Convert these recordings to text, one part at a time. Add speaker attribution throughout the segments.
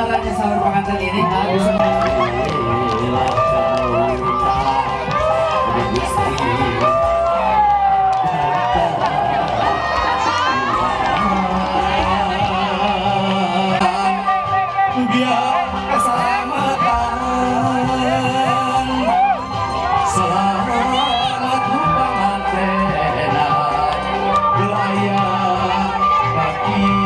Speaker 1: Suaranya sawer pengantin ini bisa. Biar keselamatan, selamat pengantenan wilayah kaki.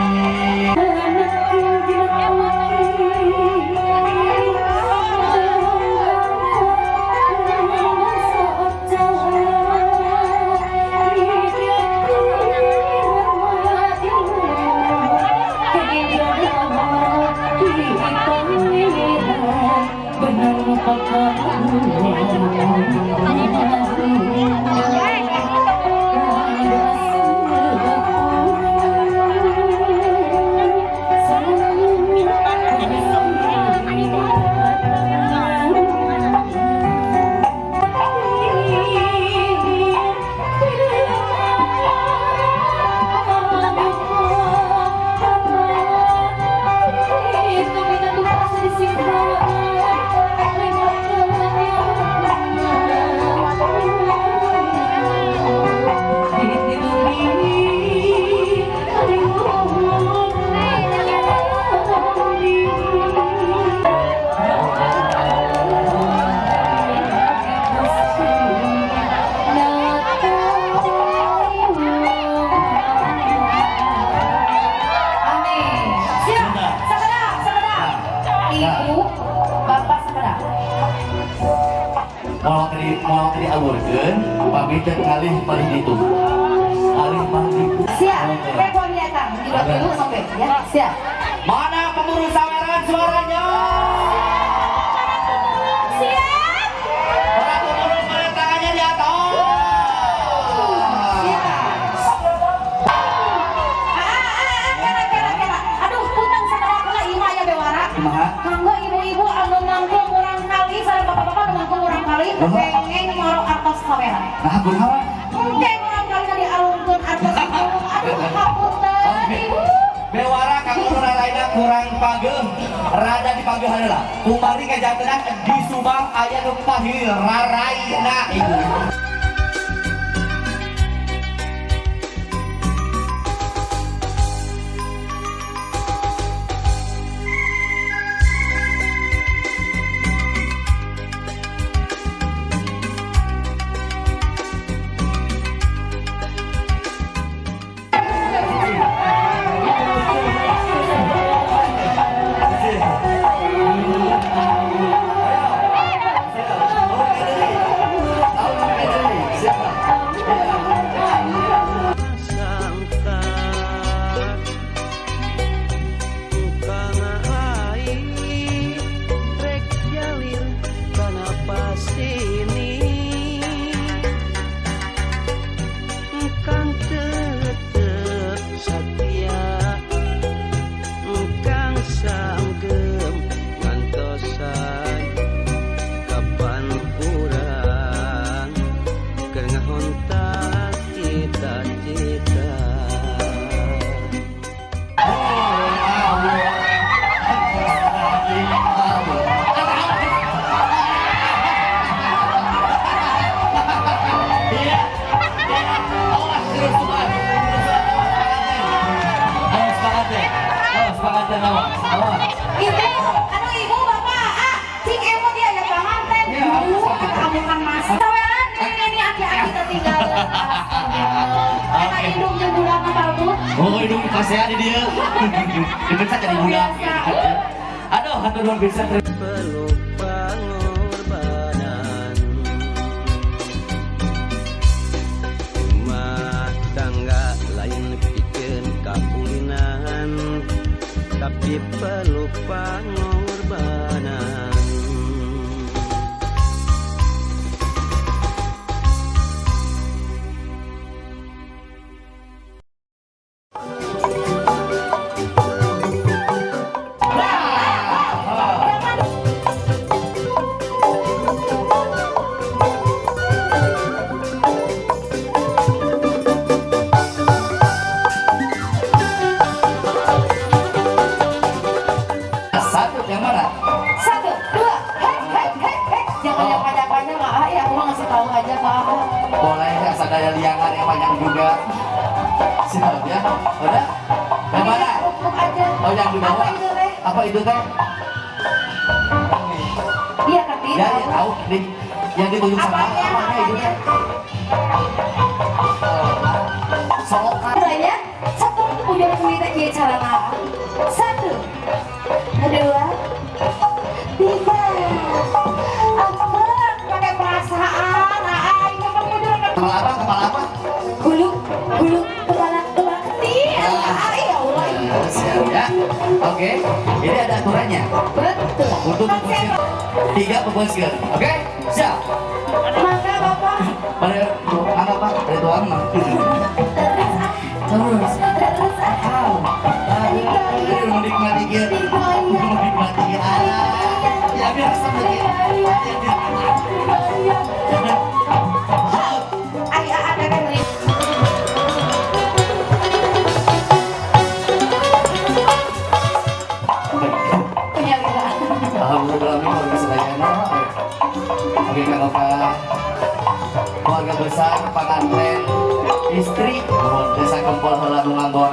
Speaker 2: Amin. Siap. Sakedap, sakedap. Ibu, bapak sakedap.
Speaker 1: Moal tadi awurkeun pamit kalih paling ditu. Kalih paling ditu.
Speaker 2: Siap. Kayak gua datang. Dua dulu sampai ya. Siap.
Speaker 1: Mana pemburu saweran suaranya?
Speaker 2: Siap.
Speaker 1: Para pemburu mana tangannya di atas?
Speaker 2: Siap. Ah, ah, ah, kera, kera, kera. Aduh, punten sakedap heula ieu mah aya bewara.
Speaker 1: Kumaha?
Speaker 2: Kanggo ibu-ibu anu nangkung murang kali sareng bapak-bapak anu nangkung murang kali kengeng moro artos saweran.
Speaker 1: Nah, kunaon?
Speaker 2: Engke murang kali tadi alungkeun artos ibu. Aduh, hapunten ibu.
Speaker 1: Bewara kanggo nu raraina kurang pageuh, rada dipageuh heula. Kumari kajantenan di Subang aya nu pahil raraina ibu.
Speaker 3: Sangka tukang lain rek jalir kana pasini, kang tetep setia, kang sanggem ngantosan kapan urang keur ngahontak cita-cita.
Speaker 1: Iya. Awas terus Tuhan. Ayo semangat deh. Ayo semangat deh, awas. Awas.
Speaker 2: Ibu, aduh ibu, bapak, ah, cing emot ya ya panganten.
Speaker 1: Iya,
Speaker 2: Ibu, amukan mas. Saweran ini aki-aki ketinggalan. Eta indung jeung budakna palbut.
Speaker 1: Oh, hidung kasihan di dia. Dipecat jadi budak. Aduh, hatur nuhun pisan.
Speaker 3: Peluk pengorbanan rumah tangga lain pikeun kapulinan, tapi peluk pengorbanan.
Speaker 1: Satu. Udah? Yang mana?
Speaker 2: Hukum aja.
Speaker 1: Oh, yang di bawah.
Speaker 2: Apa itu teh?
Speaker 1: Apa itu teh?
Speaker 2: Iya ngerti.
Speaker 1: Ya, ya tahu. Yang ditunjuk sama
Speaker 2: Apanya?
Speaker 1: apanya itu teh? Solokan.
Speaker 2: Caranya satu ujung kulit teh carana. 1, 2, 3. Apa? Pakai perasaan. Ai, ngomong
Speaker 1: Kepala apa? Kepala apa?
Speaker 2: Hulu, hulu, kepala, kepala keti. Ai, ya Allah.
Speaker 1: Siap ya. Oke. Ini ada aturannya.
Speaker 2: Betul.
Speaker 1: Untuk 3 peboskeun. Oke? Siap.
Speaker 2: Mangga Bapak.
Speaker 1: Pada mangga Pak, pada tuang mah.
Speaker 2: Terus. Terus.
Speaker 1: Aduh, menikmati kieu. Menikmati. Ya biasa lagi. Ya biasa.
Speaker 2: Ai, ada kan nih. Punya kita.
Speaker 1: Alhamdulillah keluarga sedayana. Oke, kalau keluarga besar, panganten, istri, nuhun desa kempol heula nu nganggo.